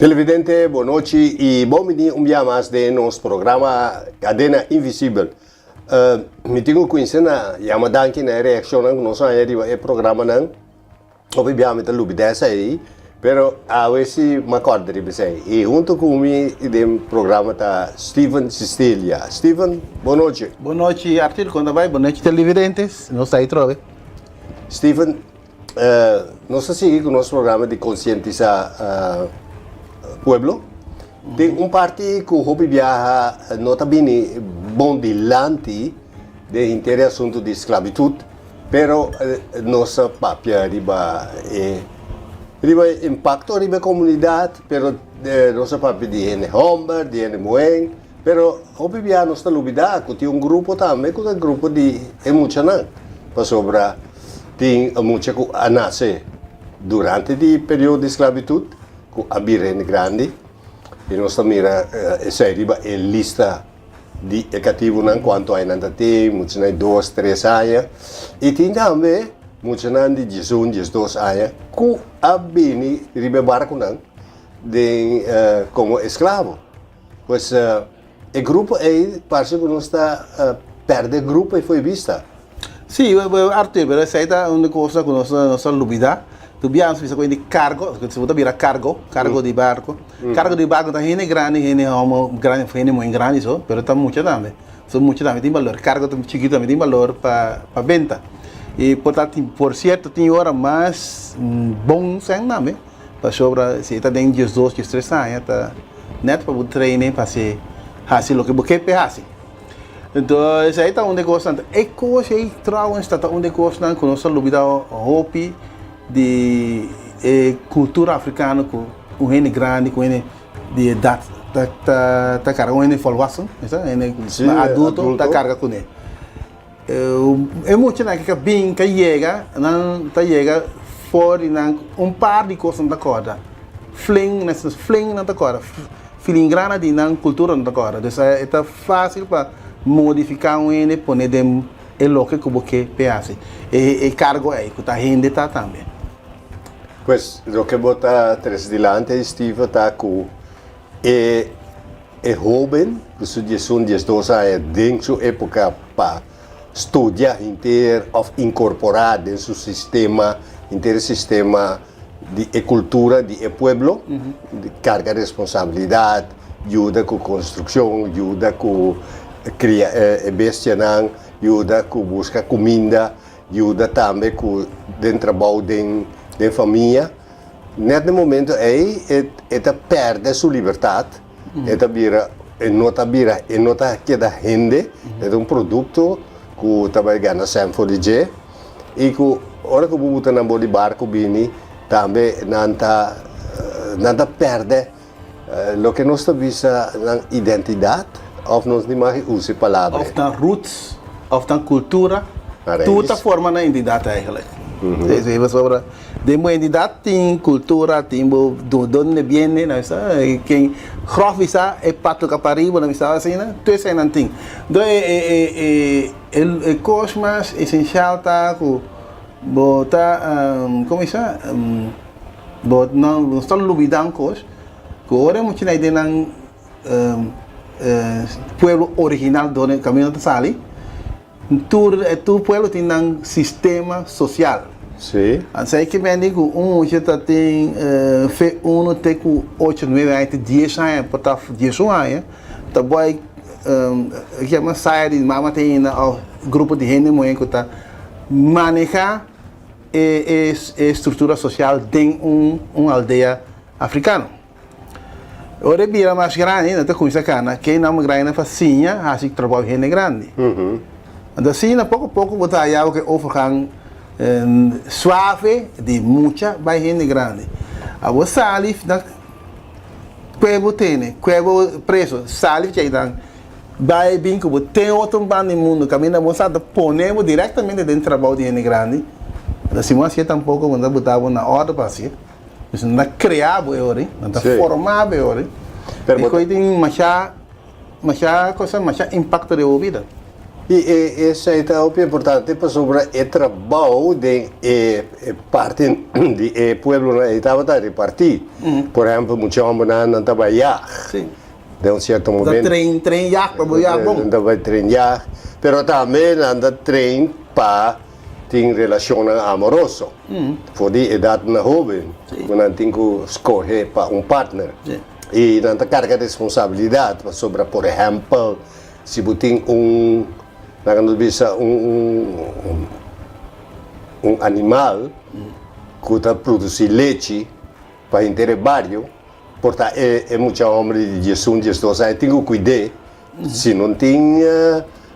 Televidente, bon nochi y bon bini un bia mas den nos programa Cadena Invisibel. Mi tin cu cuminsa na yama danki na e reaccionnan cu nos a haña riba e programanan. Hopi bia mi ta lubida esei, pero awe si mi a corda riba esei. Y hunto cu mi den programa ta Steven Cecilia. Steven, bon nochi. Bon nochi Arthur, con ta bay? Bon nochi televidentes, nos ta ahi trobe. Steven, Nos ta sigui ku nos programa di konsientisá pueblo. Tin un parti ku hopi biaha no ta bini bon dilanti den henter e asuntu di sklabitut, pero nos ta papia riba e riba e impakto riba e komunidat, pero nos ta papia di hende hòmber, di hende muhé. Pero hopi bia nos ta lubidá ku tin un grupo tambe ku ta grupo di e muchanan, pasobra tin mucha ku a nase durante di periodo di sklabitut ku a bira hende grandi i nos ta mira esei riba e lista di e katibunan kuantu añanan ta tin, muchanan di dos, tres aña i tin tambe muchanan di diesun, diesdos aña ku a bini riba e barkunan den komo esklabo. Pues e grupo ei parse ku nos ta pèrdè e grupo ei fo'i bista. Sí, Arthur, pero esei ta un cosa ku nos nos ta lubidá. Tu bia nos bisa ku hende kargo, si bo ta bira kargo, kargo di barko. Kargo di barko ta hende grandi, hende homo grandi, hende muhé grandi so, pero ta mucha tambe. So mucha tambe tin balor. Kargo chikitu tambe tin balor pa pa benta. I por ta tin, por sierto tin ora mas bon sèn tambe. Pasobra si e ta den diesdos, diestres aña ta net pa bo trainen pa hasi hasi loke bo ke p'e hasi. Enton esei ta un di e kosnan. E kos ei trouwens ta ta un di e kosnan ku nos ta lubida hopi di e kultura afrikano ku un hende grandi ku un hende di edat ta ta ta karga, un hende volwassen, un hende adulto ta karga kuné. E muchanan ki ka bin ka yega, nan ta yega for di nan un par di kos nan ta kòrda. Fling, fling nan ta kòrda, filingrana di nan kultura nan ta kòrda. Dus e ta fásil pa modifiká un hende pone den e loke ku bo ke p'e hasi. E kargo ei ku ta hende ta tambe. Pues loke bo ta trese dilanti, Steve, ta ku e E hóben ku su diesun, diesdos aña den su époka pa studia henter òf inkorporá den su sistema, henter e sistema di e kultura di e pueblo, karga responsabilidat, yuda ku konstrukshon, yuda ku kria e bestianan, yuda ku buska kuminda, yuda tambe ku den trabou den famia. Net na e momento ei e ta pèrdè su libertat, e ta bira, e no ta bira, e no ta keda hende, e ta un produkto ku ta bai gana sèn for di dje i ku ora ku bo buta nan bo di barku bini tambe nan ta nan ta pèrdè Loke nos ta bisa nan identidat of nos ni mag usa e palabra. Of nan roots, of nan kultura, tur ta forma nan identidat eigenlijk. Sí, pasobra den bo identidat tin kultura, tin bo donde biene, nan bisa, ken grof bisa e patu ka pari bo, nan bisa asina, tur eseinan tin. Enton e e kos mas esensial ta ku bo ta, komo bisa? Bo no nos ta lubida un kos, ku ora e muchanan den nan pueblo original donde kaminda ta sali, tur tur pueblo tin nan sistema sosial. Sí. Anto ke mende ku un mucha ta tin fe uno te ku ocho nuebe aña te dies aña por ta diesun aña ta bai yama saya di mama te ainda òf grupo di hende muhé ku ta maneha e e structura social den un un aldea africano. Ora e bira mas grandi nan ta cuminsa cana ke nan grandi pa siña haci trabao di hende grandi. Anto asina poco poco bo ta haya bo ke overgang suave di mucha bay hende grandi. Abo sali na kue bo tene, kue bo preso, sali djey nan Bai bin ku bo ten otro banda di mundu kaminda bo sa ta pone bo direktamente den trabou di hende grandi. Pero si bo hasié tampoko bo no ta buta bo na òrdu pa hasié. Pues nan ta krea bo e ora ei, nan ta forma bo e ora ei. E kos ei tin masha, masha cosa, masha impakto riba bo bida. I esei ta hopi importante pasobra e trabou den e parti di e pueblonan ei tabata repartí. Por ehèmpel, mucha hòmbernan nan ta bai yag den un sierto momento. Ta train, train yag pa bo yag bon. Nan ta bai train yag, pero tambe nan ta train pa tin relashonnan amoroso. For di edatnan hóben ku nan tin ku skohe pa un partner. I nan ta karga responsabilidat pasobra, por ehèmpel, Si bo tin un, laga nos bisa un un animal ku ta produsí lechi pa henter e bario, por ta e e mucha homber di diesun, diesdos aña tin ku kuid'é si no tin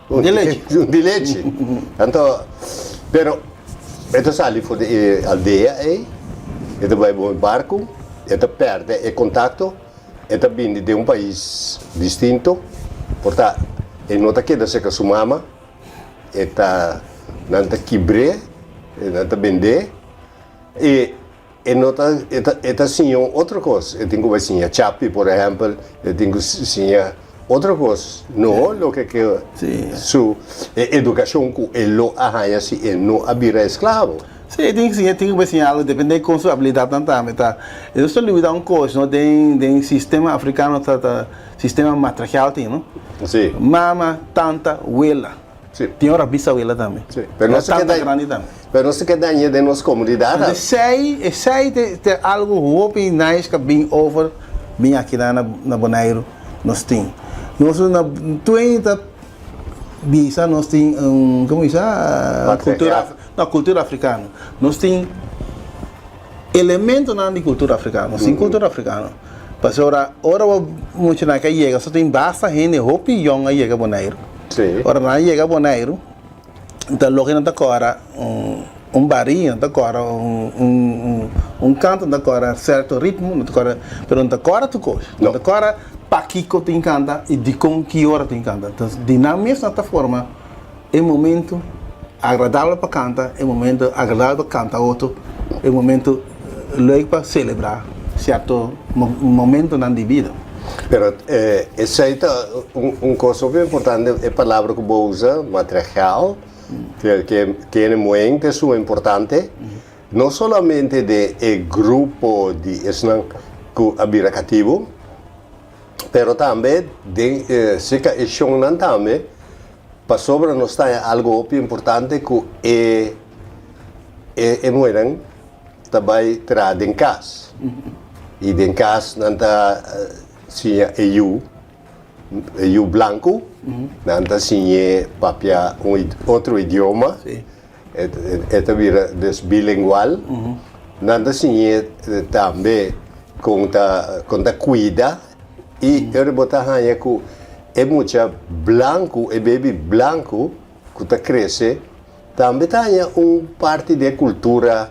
un di lechi. Un di lechi. Anto, pero e ta sali for di e aldea ei, e ta bai bo e barku, e ta pèrdè e kontakto. E ta bini den un pais distinto, por ta e no ta keda serka su mama, e ta nan ta kibr'é, nan ta bend'é, i e no ta e ta e ta siña un otro kos, e tin ku bai siña chapi por ehèmpel, e tin ku siña otro kos, no loke ke su e edukashon ku e lo a haña si e no a bira esklabo. Sí, e tin siña, tin ku bai siña algu, depende kon su abilidatnan tambe ta. E nos ta lubida un kos, no, den den sistema afrikano ta ta sistema matriargal tin, no? Sí. Mama, tanta, wela. Sí. Tin ora bisawela tambe. Sí, pero nos ta Tanta keda grandi tambe. pero nos ta keda daña den nos komunidat. Entonces esei, esei te te algu hopi nice ku a bin over bin aki na na Boneiru nos tin. Nos na tueño ta bisa nos tin un, komo bisa, kultura. No, cultura africano. Nos tin elementonan di cultura africano. Nos tin cultura africano. Pasobra ora bo muchanan ke a yega, so tin basta hende hopi yong a yega Boneiru. Sí. Ora nan a yega Boneiru, ta loke nan ta kora un barí, nan ta kora un kanto, nan ta kora sierto ritmo, nan ta kora, pero nan ta kora tur kos. Nan ta kora pakiko tin kanta i dikon ki ora tin kanta. Entonces di nan mes nan ta forma. E momento agradabel pa canta, e momento agradabel pa canta otro, e momento leuk pa celebra cierto momentonan di bida. Pero esey ta un cos hopi importante, e palabra cu bo usa, matriarcal, ke tiene muhé ta suma importante, no solamente den e grupo di esnan cu a bira catibo, pero tambe den cerca e shonnan tambe, Pasobra nos ta haña algu hopi importante ku e e muhernan ta bai traha den kas. I den kas nan ta siña e yu, e yu blanku, nan ta siñ'é papia un otro idioma, e ta bira dus bilingual. Nan ta siñ'é tambe kon ta kon ta kuida. I ora bo ta haña ku e mucha blanku, e bebi blanku ku ta krese, tambe ta haña un parti di e kultura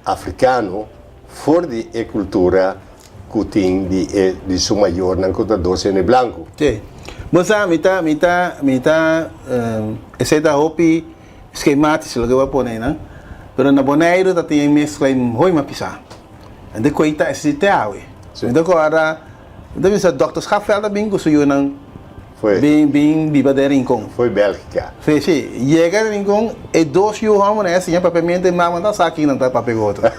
afrikano for di e kultura ku tin di e di su mayornan ku ta dos hende blanku. Sí. Bo sa, mi ta, mi ta, mi ta, esei ta hopi skematisch loke bo a pone einan, pero na Boneiru ta tin e meskla ei hopi mas pisá. Hende koe ta esei te awe. Mi ta kòrda, mi ta bisa Dòkter Schapveld a bin ku su yunan bin bin biba den Rincon. Foi Bèlgika. Sí, sí. Yega den Rincon, e dos yu hòmbernan a siña papiamentu e mama ta sa kinan ta papia ku otro.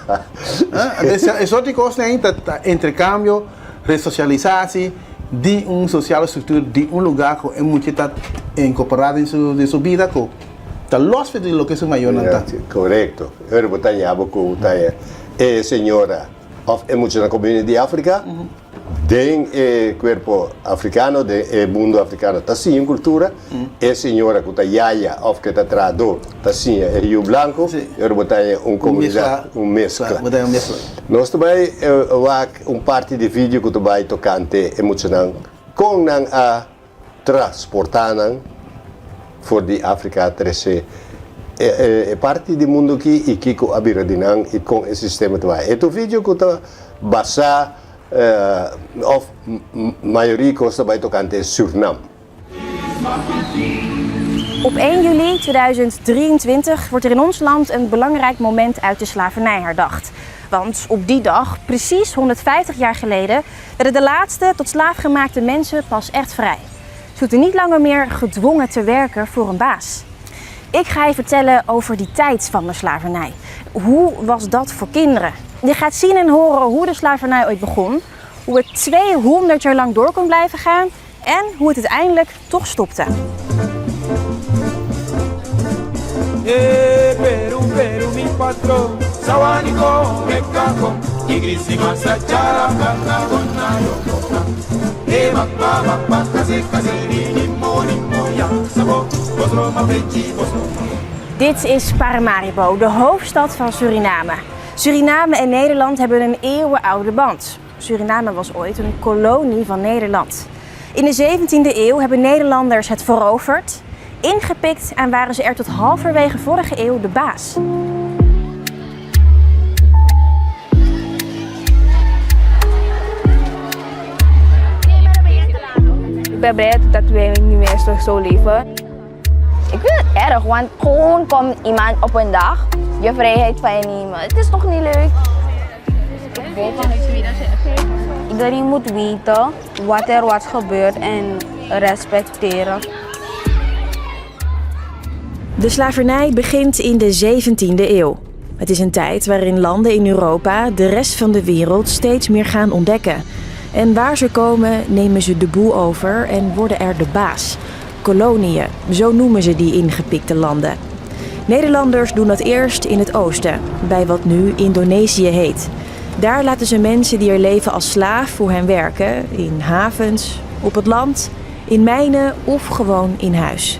E sort di kosnan ei ta ta interkambio, resosialisasi di un sosial struktura di un lugá ku e mucha ta inkorporá den su den su bida ku ta lòs di loke su mayornan ta. Korekto. Ora bo ta haña bo ku ta e señora of e muchanan ku bini di Afrika den e kuerpo afrikano, den e mundu afrikano ta siña un kultura, e señora ku ta yaya of ke ta trahadó ta siña e yu blanku, i ora bo ta haña un komunidat, un meskla. Nos ta bai wak un parti di video ku ta bai tokante e muchanan kon nan a Transportá nan for di Afrika trese e parti di mundu aki i kiko a bira di nan i kon e sistema ta bai. E ta un video ku ta basá òf mayoria kos ta bai tokante Surnam. Op 1 juli 2023 wordt er in ons land een belangrijk moment uit de slavernij herdacht. Want op die dag, precies 150 jaar geleden, werden de laatste tot slaafgemaakte mensen pas echt vrij. Ze hoefden niet langer meer gedwongen te werken voor een baas. Ik ga je vertellen over die tijd van de slavernij. Hoe was dat voor kinderen? Je gaat zien en horen hoe de slavernij ooit begon, hoe het 200 jaar lang door kon blijven gaan en hoe het uiteindelijk toch stopte. Dit is Paramaribo, de hoofdstad van Suriname. Suriname en Nederland hebben een eeuwenoude band. Suriname was ooit een kolonie van Nederland. In de 17e eeuw hebben Nederlanders het veroverd, ingepikt en waren ze er tot halverwege vorige eeuw de baas. Ik ben blij dat wij niet meer zo leven. Ik vind het erg, want gewoon komt iemand op een dag je vrijheid van je nemen. Het is toch niet leuk? Iedereen moet weten wat er was gebeurd en respecteren. De slavernij begint in de 17e eeuw. Het is een tijd waarin landen in Europa de rest van de wereld steeds meer gaan ontdekken. En waar ze komen, nemen ze de boel over en worden er de baas. Koloniën, zo noemen ze die ingepikte landen. Nederlanders doen dat eerst in het oosten, bij wat nu Indonesië heet. Daar laten ze mensen die er leven als slaaf voor hen werken, in havens, op het land, in mijnen of gewoon in huis.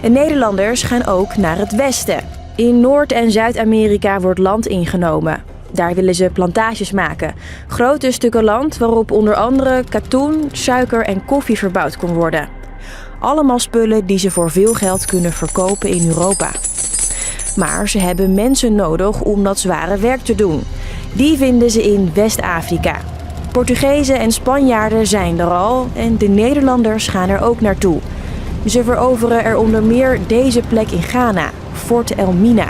En Nederlanders gaan ook naar het westen. In Noord- en Zuid-Amerika wordt land ingenomen. Daar willen ze plantages maken. Grote stukken land waarop onder andere katoen, suiker en koffie verbouwd kon worden. Allemaal spullen die ze voor veel geld kunnen verkopen in Europa. Maar ze hebben mensen nodig om dat zware werk te doen. Die vinden ze in West-Afrika. Portugezen en Spanjaarden zijn er al en de Nederlanders gaan er ook naartoe. Ze veroveren er onder meer deze plek in Ghana, Fort Elmina.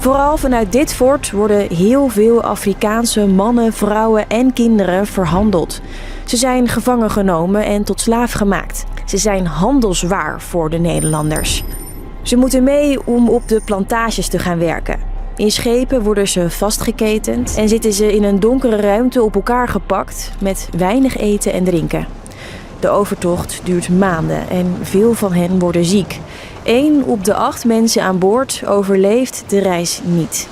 Vooral vanuit dit fort worden heel veel Afrikaanse mannen, vrouwen en kinderen verhandeld. Ze zijn gevangen genomen en tot slaaf gemaakt. Ze zijn handelswaar voor de Nederlanders. Ze moeten mee om op de plantages te gaan werken. In schepen worden ze vastgeketend en zitten ze in een donkere ruimte op elkaar gepakt met weinig eten en drinken. De overtocht duurt maanden en veel van hen worden ziek. 1 op de 8 mensen aan boord overleeft de reis niet.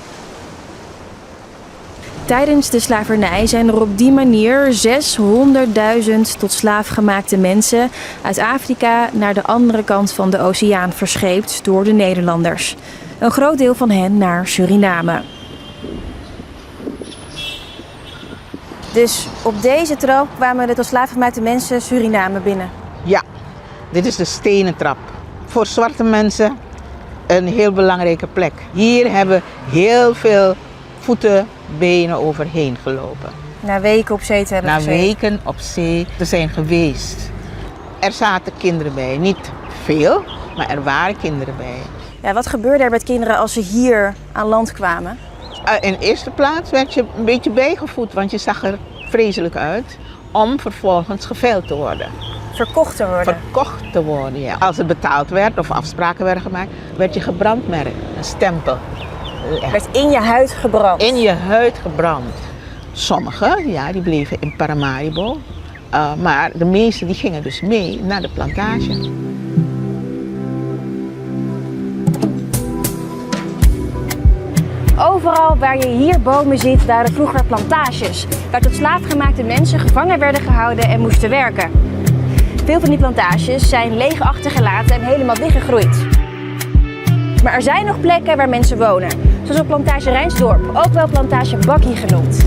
Tijdens de slavernij zijn er op die manier 600.000 tot slaaf gemaakte mensen uit Afrika naar de andere kant van de oceaan verscheept door de Nederlanders. Een groot deel van hen naar Suriname. Dus op deze trap kwamen de tot slaaf gemaakte mensen Suriname binnen? Ja, dit is de stenen trap. Voor zwarte mensen een heel belangrijke plek. Hier hebben heel veel voeten, benen overheen gelopen. Na weken op zee te hebben Na gezeten. weken op zee te zijn geweest. Er zaten kinderen bij. Niet veel, maar er waren kinderen bij. Ja, wat gebeurde er met kinderen als ze hier aan land kwamen? In eerste plaats werd je een beetje bijgevoed, want je zag er vreselijk uit. Om vervolgens geveild te worden. Verkocht te worden? Verkocht te worden, ja. Als het betaald werd of afspraken werden gemaakt, werd je gebrandmerkt. Een stempel. Echt. Werd in je huid gebrand? In je huid gebrand. Sommigen, ja, die bleven in Paramaribo. Maar de meesten die gingen dus mee naar de plantage. Overal waar je hier bomen ziet, waren vroeger plantages. Waar tot slaafgemaakte mensen gevangen werden gehouden en moesten werken. Veel van die plantages zijn leeg achtergelaten en helemaal dichtgegroeid. Maar er zijn nog plekken waar mensen wonen. Zoals op plantage Rijnsdorp, ook wel plantage Bakkie genoemd.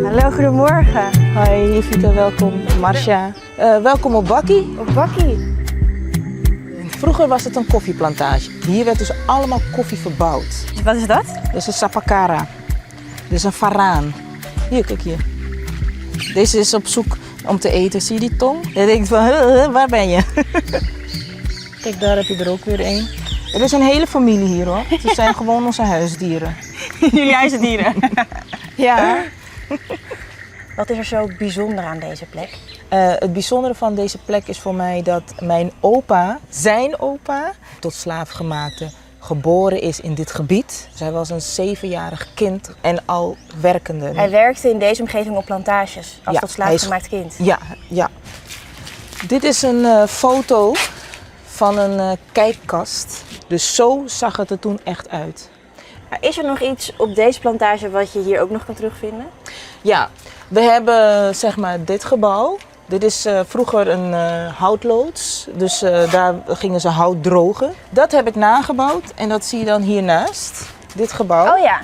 Hallo, goedemorgen. Hoi Jovita, welkom. Marcia. Welkom op Bakkie. Op Bakkie. Vroeger was het een koffieplantage. Hier werd dus allemaal koffie verbouwd. Wat is dat? Dat is een sapakara. Dat is een varaan. Hier, kijk hier. Deze is op zoek om te eten. Zie je die tong? Je denkt van, huh, huh, waar ben je? Kijk, daar heb je er ook weer een. Er is een hele familie hier hoor. Ze zijn gewoon onze huisdieren. Jullie huisdieren? Ja. Wat is er zo bijzonder aan deze plek? Het bijzondere van deze plek is voor mij dat mijn opa, zijn opa, tot slaafgemaakte geboren is in dit gebied. Dus hij was een zevenjarig kind en al werkende. Hij werkte in deze omgeving op plantages als Ja, tot hij is- slaafgemaakt kind. Ja, ja. Dit is een foto van een kijkkast. Dus zo zag het er toen echt uit. Maar is er nog iets op deze plantage wat je hier ook nog kan terugvinden? Ja, we hebben zeg maar dit gebouw. Dit is vroeger een houtloods, dus daar gingen ze hout drogen. Dat heb ik nagebouwd en dat zie je dan hiernaast, dit gebouw. Oh ja.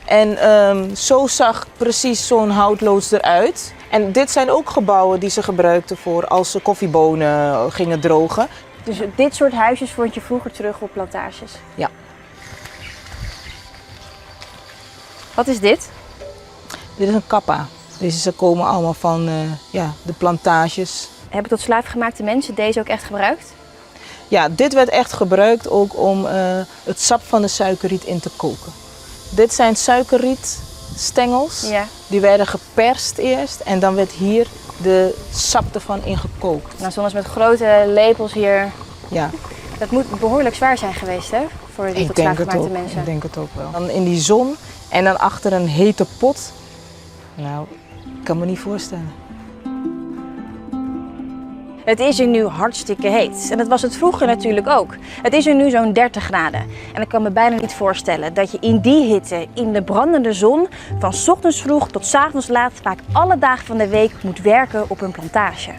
En zo zag precies zo'n houtloods eruit. En dit zijn ook gebouwen die ze gebruikten voor als ze koffiebonen gingen drogen. Dus dit soort huisjes vond je vroeger terug op plantages? Ja. Wat is dit? Dit is een kappa. Deze ze komen allemaal van de plantages. Hebben tot slaafgemaakte mensen deze ook echt gebruikt? Ja, dit werd echt gebruikt ook om het sap van de suikerriet in te koken. Dit zijn suikerrietstengels. Die werden geperst eerst en dan werd hier de sap ervan ingekookt. Nou, soms met grote lepels hier. Ja. Dat moet behoorlijk zwaar zijn geweest, hè? Voor die Ik tot denk het slaafgemaakte ook. mensen. Ik denk het ook wel. Dan in die zon en dan achter een hete pot. Nou, ik kan me niet voorstellen. Het is hier nu hartstikke heet. En dat was het vroeger natuurlijk ook. Het is hier nu zo'n 30 graden. En ik kan me bijna niet voorstellen dat je in die hitte, in de brandende zon, van 's ochtends vroeg tot 's avonds laat, vaak alle dagen van de week moet werken op een plantage.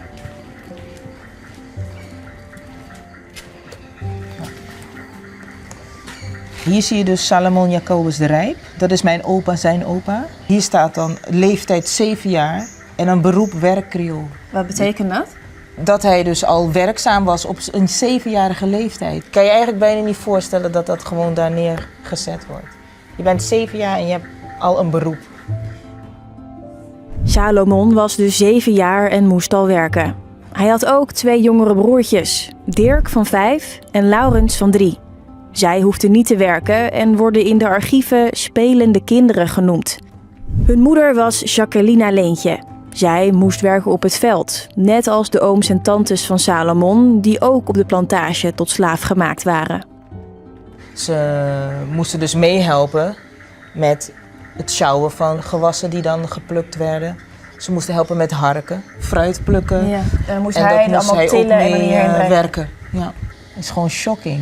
Hier zie je dus Salomon Jacobus de Rijp. Dat is mijn opa, zijn opa. Hier staat dan leeftijd 7 jaar en dan beroep werkkriool. Wat betekent dat? Dat hij dus al werkzaam was op een 7-jarige leeftijd. Kan je eigenlijk bijna niet voorstellen dat dat gewoon daar neergezet wordt. Je bent 7 jaar en je hebt al een beroep. Salomon was dus 7 jaar en moest al werken. Hij had ook 2 jongere broertjes, Dirk van 5 en Laurens van 3. Zij hoefden niet te werken en worden in de archieven spelende kinderen genoemd. Hun moeder was Jacqueline Leentje. Zij moest werken op het veld, net als de ooms en tantes van Salomon, die ook op de plantage tot slaaf gemaakt waren. Ze moesten dus meehelpen met het sjouwen van gewassen die dan geplukt werden. Ze moesten helpen met harken, fruit plukken. Ja, en dan moest En hij dat het moest allemaal hij ook tillen en dan mee, hierheen brengen. werken. Ja, het is gewoon shocking.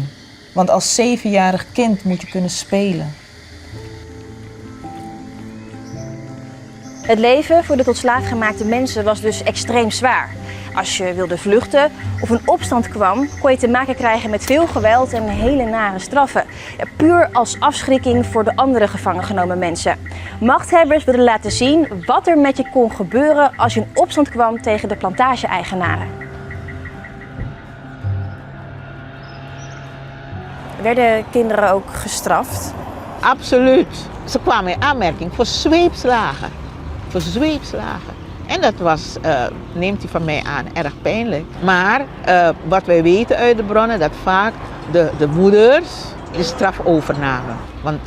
Want als 7-jarig kind moet je kunnen spelen. Het leven voor de tot slaaf gemaakte mensen was dus extreem zwaar. Als je wilde vluchten of een opstand kwam, kon je te maken krijgen met veel geweld en hele nare straffen. Ja, puur als afschrikking voor de andere gevangen genomen mensen. Machthebbers wilden laten zien wat er met je kon gebeuren als je in opstand kwam tegen de plantage-eigenaren. Werden kinderen ook gestraft? Absoluut. Ze kwamen in aanmerking voor zweepslagen. Voor zweepslagen. En dat was, neemt u van mij aan, erg pijnlijk. Maar wat wij weten uit de bronnen, dat vaak de moeders de straf overnamen. Want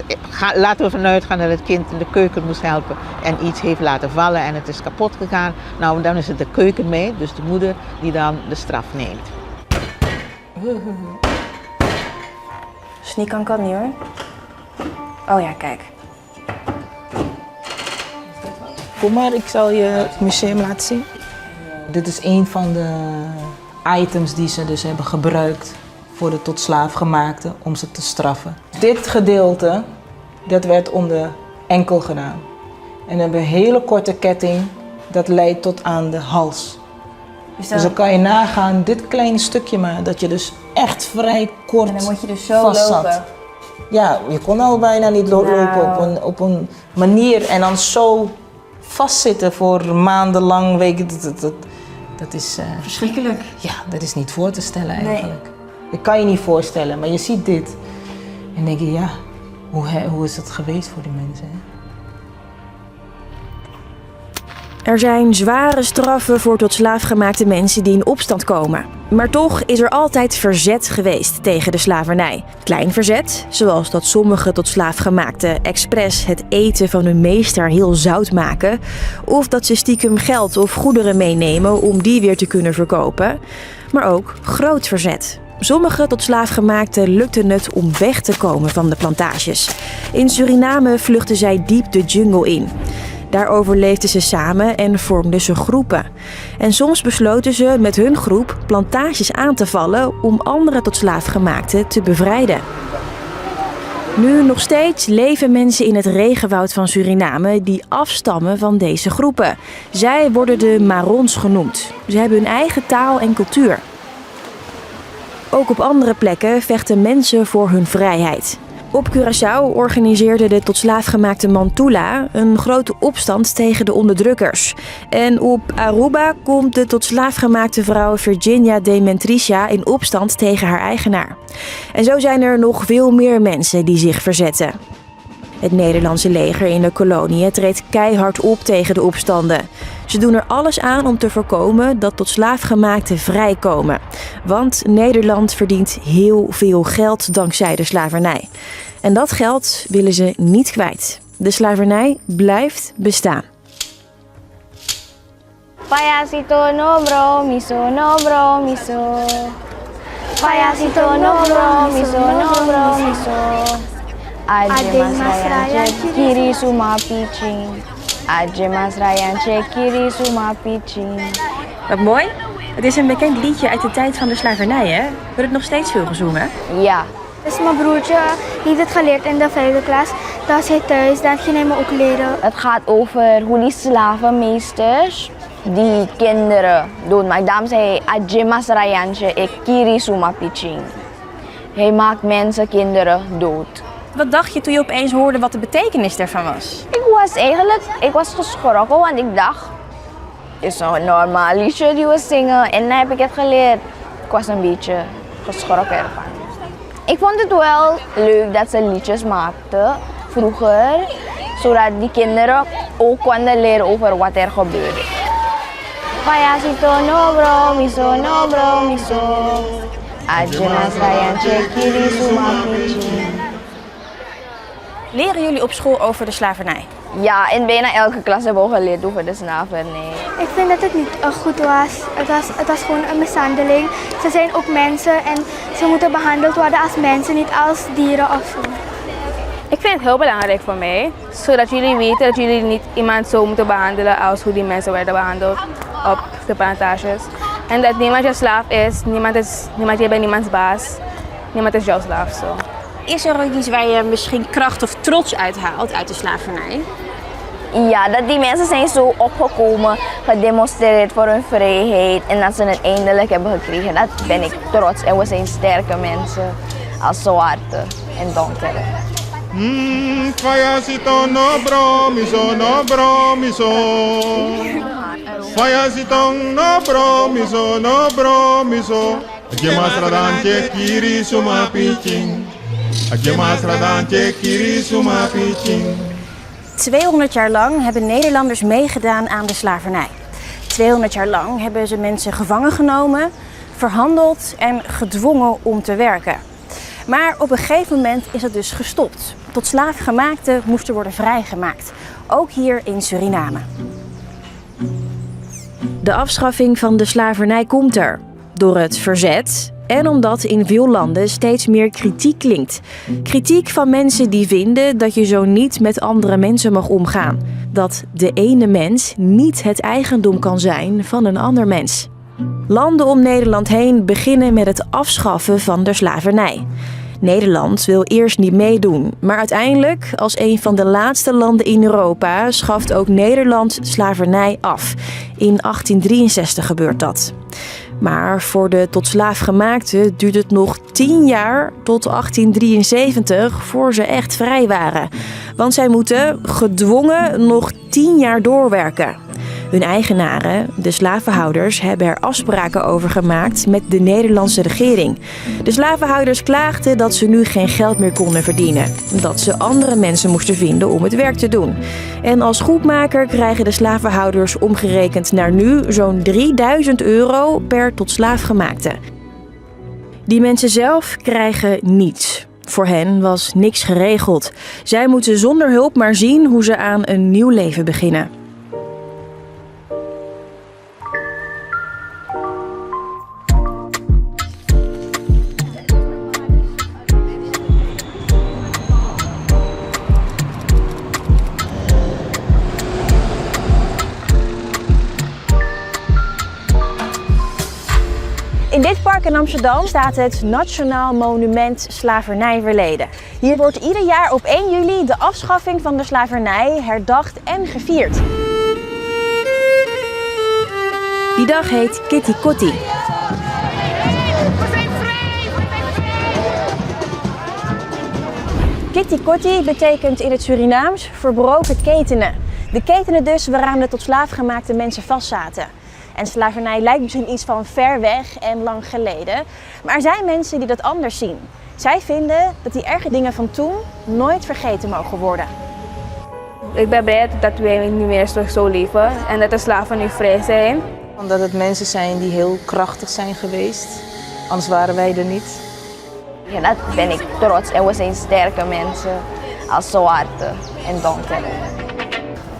laten we vanuit gaan dat het kind in de keuken moest helpen en iets heeft laten vallen en het is kapot gegaan. Dan is het de keukenmeid, dus de moeder, die dan de straf neemt. Sneak kan niet hoor. Oh ja, kijk. Kom maar, ik zal je het museum laten zien. Dit is een van de items die ze dus hebben gebruikt voor de tot slaaf gemaakte om ze te straffen. Dit gedeelte, dat werd om de enkel gedaan. En dan hebben we een hele korte ketting, dat leidt tot aan de hals. Dus Dus dan kan je nagaan, dit kleine stukje maar, dat je dus echt vrij kort En dan moet je dus zo vast zat. lopen. Ja, je kon al bijna niet lopen op een manier en dan zo vastzitten voor maandenlang, weken. Dat is verschrikkelijk. Ja, dat is niet voor te stellen eigenlijk. Dat kan je niet voorstellen, maar je ziet dit. En denk je, ja, hoe is dat geweest voor die mensen? Hè? Er zijn zware straffen voor tot slaafgemaakte mensen die in opstand komen. Maar toch is er altijd verzet geweest tegen de slavernij. Klein verzet, zoals dat sommige tot slaafgemaakten expres het eten van hun meester heel zout maken, of dat ze stiekem geld of goederen meenemen om die weer te kunnen verkopen. Maar ook groot verzet. Sommige tot slaafgemaakten lukte het om weg te komen van de plantages. In Suriname vluchtten zij diep de jungle in. Daar overleefden ze samen en vormden ze groepen. En soms besloten ze met hun groep plantages aan te vallen om andere tot slaafgemaakten te bevrijden. Nu nog steeds leven mensen in het regenwoud van Suriname die afstammen van deze groepen. Zij worden de Marons genoemd. Ze hebben hun eigen taal en cultuur. Ook op andere plekken vechten mensen voor hun vrijheid. Op Curaçao organiseerde de tot slaafgemaakte Mantula een grote opstand tegen de onderdrukkers. En op Aruba komt de tot slaafgemaakte vrouw Virginia de Mentricia in opstand tegen haar eigenaar. En zo zijn er nog veel meer mensen die zich verzetten. Het Nederlandse leger in de koloniën treedt keihard op tegen de opstanden. Ze doen er alles aan om te voorkomen dat tot slaafgemaakten vrijkomen. Want Nederland verdient heel veel geld dankzij de slavernij. En dat geld willen ze niet kwijt. De slavernij blijft bestaan. Payasito no bromiso, no bromiso. Payasito no bromiso, no bromiso. Adje mas rayantje kiri suma piching. Adje mas rayantje kiri suma piching. Wat mooi. Het is een bekend liedje uit de tijd van de slavernij, hè? Wordt het nog steeds veel gezongen? Ja. Dus mijn broertje heeft het geleerd in de vijfde klas. Dat was hij thuis, dat ging hij me ook leren. Het gaat over hoe die slavenmeesters die kinderen doen. Maar daarom zei hij, Adje mas rayantje ik kiri suma piching. Hij maakt mensen, kinderen dood. Wat dacht je toen je opeens hoorde wat de betekenis daarvan was? Ik was eigenlijk, ik was geschrokken, want ik dacht, het is een normaal liedje die we zingen. En dan heb ik het geleerd. Ik was een beetje geschrokken ervan. Ik vond het wel leuk dat ze liedjes maakten vroeger, zodat die kinderen ook konden leren over wat er gebeurde. Payasito no bromiso, no bromiso. Adje mas rayantje kiri suma piching. Leren jullie op school over de slavernij? Ja, in bijna elke klas hebben we geleerd over de slavernij. Ik vind dat het niet goed was. Het was gewoon een mishandeling. Ze zijn ook mensen en ze moeten behandeld worden als mensen, niet als dieren of zo. Ik vind het heel belangrijk voor mij, zodat jullie weten dat jullie niet iemand zo moeten behandelen als hoe die mensen werden behandeld op de plantages. En dat niemand je slaaf is, niemand, je bent niemands baas, niemand is jouw slaaf. Zo. Is er ook iets waar je misschien kracht of trots uit haalt uit de slavernij? Ja, dat die mensen zijn zo opgekomen, gedemonstreerd voor hun vrijheid en dat ze het eindelijk hebben gekregen. Dat ben ik trots en we zijn sterke mensen als zwarte en donkere. Payasito no bromiso, no bromiso. Payasito no bromiso, no bromiso. Adje masradantje kiri suma piching. Adje masradantje kiri suma piching. 200 jaar lang hebben Nederlanders meegedaan aan de slavernij. 200 jaar lang hebben ze mensen gevangen genomen, verhandeld en gedwongen om te werken. Maar op een gegeven moment is dat dus gestopt. Tot slaafgemaakten moesten worden vrijgemaakt. Ook hier in Suriname. De afschaffing van de slavernij komt er. Door het verzet en omdat in veel landen steeds meer kritiek klinkt. Kritiek van mensen die vinden dat je zo niet met andere mensen mag omgaan. Dat de ene mens niet het eigendom kan zijn van een ander mens. Landen om Nederland heen beginnen met het afschaffen van de slavernij. Nederland wil eerst niet meedoen, maar uiteindelijk, als een van de laatste landen in Europa, schaft ook Nederland slavernij af. In 1863 gebeurt dat. Maar voor de tot slaafgemaakten duurt het nog 10 jaar tot 1873 voor ze echt vrij waren. Want zij moeten gedwongen nog 10 jaar doorwerken. Hun eigenaren, de slavenhouders, hebben er afspraken over gemaakt met de Nederlandse regering. De slavenhouders klaagden dat ze nu geen geld meer konden verdienen. Dat ze andere mensen moesten vinden om het werk te doen. En als goedmaker krijgen de slavenhouders omgerekend naar nu zo'n 3000 euro per tot slaafgemaakte. Die mensen zelf krijgen niets. Voor hen was niks geregeld. Zij moeten zonder hulp maar zien hoe ze aan een nieuw leven beginnen. In dit park in Amsterdam staat het Nationaal Monument Slavernijverleden. Hier wordt ieder jaar op 1 juli de afschaffing van de slavernij herdacht en gevierd. Die dag heet Kitty Kotti. Kitty Kotti betekent in het Surinaams verbroken ketenen. De ketenen dus waaraan de tot slaafgemaakte mensen vastzaten. En slavernij lijkt misschien iets van ver weg en lang geleden. Maar er zijn mensen die dat anders zien. Zij vinden dat die erge dingen van toen nooit vergeten mogen worden. Ik ben blij dat wij niet meer zo leven en dat de slaven nu vrij zijn. Omdat het mensen zijn die heel krachtig zijn geweest. Anders waren wij er niet. Ja, dat ben ik trots. En we zijn sterke mensen als zwarte en donkere.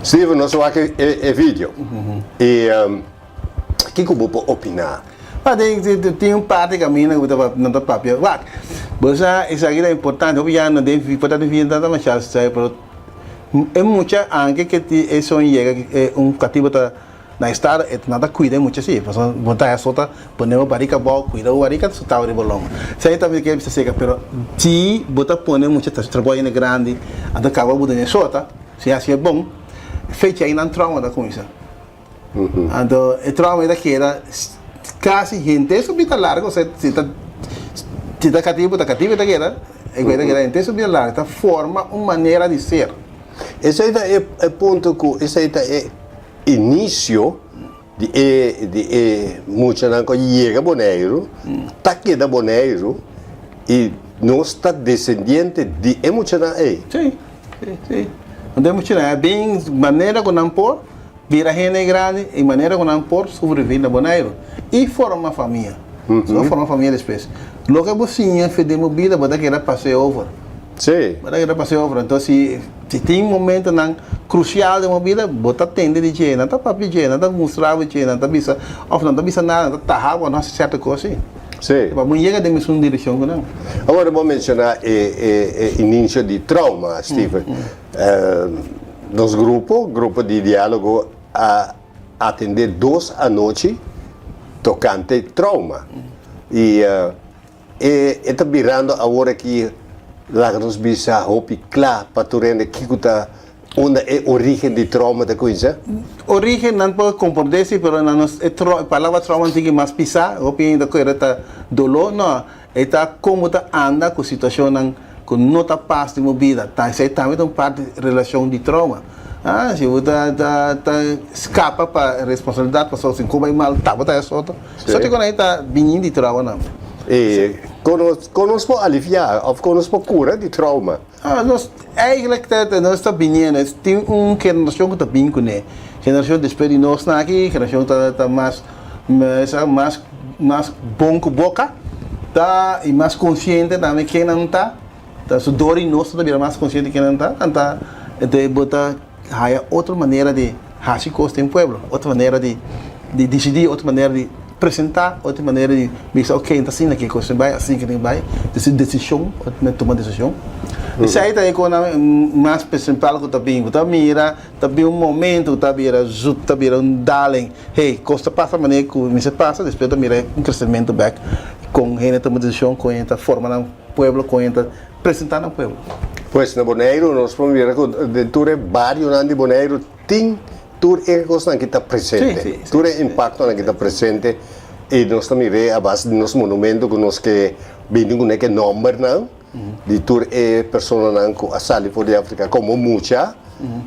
Steven, nos wak e, e video. E um, kiko bo por opiná? Ma den tin un parti kaminda ku ta nan ta papia. Wak, bo sa esaki ta importante. Hopi ya no den por ta den vida ta masha sa pero e mucha anke ke ti e son yega e un katibu ta na estado e nan ta kuida e mucha si. Pasobra bo ta so ta pone bo barika abou kuida bo barika su tau riba lomba. Esaki ta ke bisa seka pero si bo ta pone mucha ta trabou hende grandi anto kaba bo den e sota si hasi e bon fecha ei nan trauma ta kuminsa. Anto e trauma ei ta keda kasi henter su bida largo, osea si ta si ta katibu ta katibu e ta keda, e ta keda henter su bida largo, ta forma un manera di ser. Esei ta e e punto ku esei ta e inisio di e di e muchanan ku a yega Boneiru, ta keda Boneiru i nos ta desendiente di e muchanan ei. Sí, sí, sí. Anto e muchanan a bin manera ku nan por. Bira hende grandi i manera ku nan por sobreviví na Boneiru i forma famia. So forma famia despues. Loke bo siña fe den bo bida bo ta keda pas'é over. Sí. Bo ta keda pas'é over. Anto si si tin momentonan krusial den bo bida bo ta tende di dje, nan ta papia dje, nan ta mustra bo dje, nan ta bisa òf nan ta bisa nada, nan ta taha bo no hasi sierto kos si. Sí. Pa bo yega den mesun direkshon ku nan. Awor bo a menshoná e e e inicio di trauma, Steven. Nos grupo, Grupo di Diálogo, a atendé dos anochi tokante trauma. I e ta birando awor aki, laga nos bisa hopi kla pa tur hende kiko ta unda e orígen di trauma ta kuminsá. Orígen nan por komprondé si, pero nan nos e palabra trauma tin ki mas pisá, hopi hende ta kere ta doló, no. E ta kon bo ta anda ku situashonnan ku no ta pas den bo bida. Ta esei tambe ta un parti relashon di trouma. Ah, si bo ta ta ta skapa pa responsabilidat pasobra si ku bai mal ta bo ta e soto. Soto ku nan ta bini di trouma nan. E kon nos kon nos por aliviá òf kon nos por kura di trouma? Ah, nos eigenlijk ta ta nos ta biniendo tin un generashon ku ta bin kuné. Generashon despues di nos nan aki, generashon ta ta mas Sa mas mas bon ku boka ta i mas konsiente tambe ken nan ta, ta su dor i nos ta bira mas konsiente ken nan ta, nan ta entonces bo ta haya otro manera di hasi kos den pueblo, otro manera di di disidí, otro manera di presentá, otro manera di bisa ok ta asina ke kos tin bai, asina ke tin bai, desi desishon, tuma desishon. Esei ta e kosnan mas prinsipal ku ta bin, bo ta mira Ta bin un momento ku ta bira zup, ta bira un daling. Hey, kos ta pasa manera ku mester pasa, despues ta mira un kresementu bèk kon hende tuma desishon, kon hende ta forma nan pueblo, kon hende ta presentá nan pueblo. Pues na Boneiru nos por mira ku den tur e barionan di Boneiru tin tur e kosnan ki ta presente, tur e impaktonan ki ta presente i nos ta mir'é a base di nos monumento ku nos ke bini kuné ke nòmbernan. di tur e personanan ku a sali for di Afrika komo mucha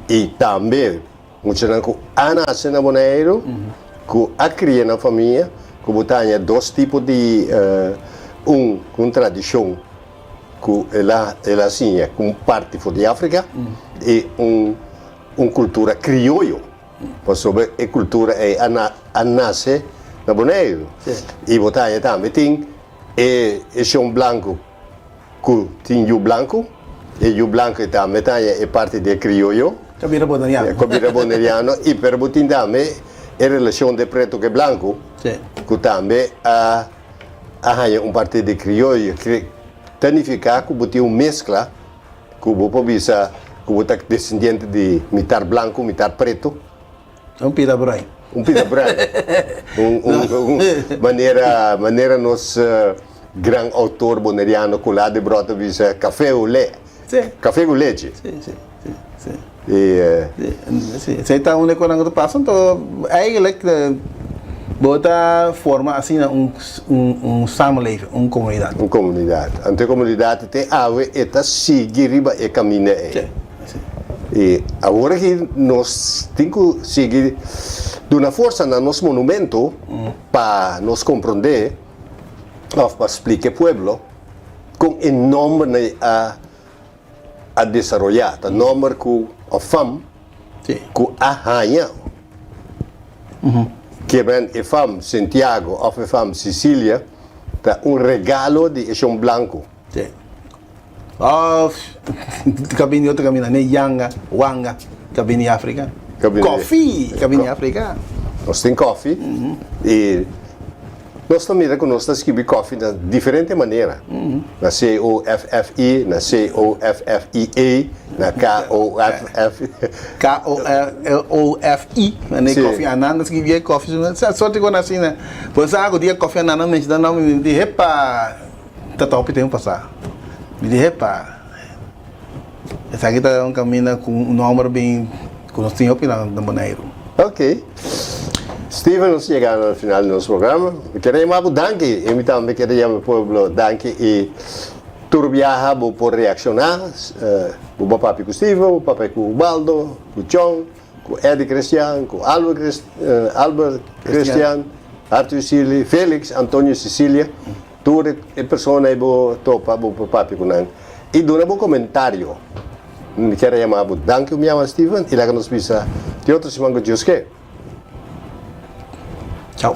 i tambe. Muchanan ku a nase na Boneiru, ku a kria na famia, ku bo ta haña dos tipo di un ku un tradishon ku el a el a siña ku un parti for di Afrika i un un kultura krioyo, pasobra e kultura ei a na a nase na Boneiru. I bo ta haña tambe tin e e shon blanku Ku tin yu blanku, e yu blanku e tambe ta haña e parti di e krioyo. Ku a bira boneriano. Ku a bira boneriano i pero bo tin tambe e relashon di e pretu ku e blanku. Ku tambe a a haña un parti di krioyo. Ta nifiká ku bo tin un meskla ku bo por bisa ku bo ta desendiente di mitar blanku, mitar pretu. Un pida bruin. Un pida bruin. Un, un, un manera, manera nos gran autor boneriano Colá de Brot a bisa café au lait. Sí. Café cu leche. Sí, sí, sí, sí. Y, eh, Sí, sí. Esei ta un e konan ku ta pasa, anto eigenlijk bo ta forma asina un, un, un samenleving, un komunidat. Un komunidat. Anto e komunidat te awe e ta sigui riba e kaminda ei. Sí, sí. I awor aki nos tin ku sigui duna forsa na nos monumento pa nos komprondé òf pa splika e pueblo kon e nòmbernan a a desaroyá. Ta nòmber ku òf fam ku a haña. Kiebren e fam Sintiago òf e fam Sisilia ta un regalo di e shon blanku. Sí. Of ka bini otro kaminda, ne yanga, wanga, ka bini Afrika. Ka bini. Kofi ka bini Afrika. Nos tin kofi i nos ta mira ku nos ta skibi kofi na diferente manera. Na C-O-F-F-I, na C-O-F-F-I-E, na K-O-F-F. K-O-F-I, ne kofi anan ta skibi e kofi, sorti kon asina. Bo sa ku dia kofi anan a menshona nomber mi di hepa. Ta ta hopi tempu pasá. Mi di, Hepa, esaki ta un kaminda ku un nòmber bin ku nos tin hopi na Boneiru. Ok. Steven, nos yega na final di nos programa. Mi kere yama bo danki i mi tambe kere yama e pueblo danki i tur biaha bo por reakshoná. Bo por papia ku Steven, bo por papia ku Ubaldo, ku Chon, ku Eddie Christian, ku Albert Albert Christian, Arthur Sealy, Felix Antonio Cecilia. Tur e persona ei bo topa bo por papia ku nan i duna bo komentario. Mi kier a yama bo danki ku mi yama Steven i laga nos bisa te otro siman ku Dios ke. Chao.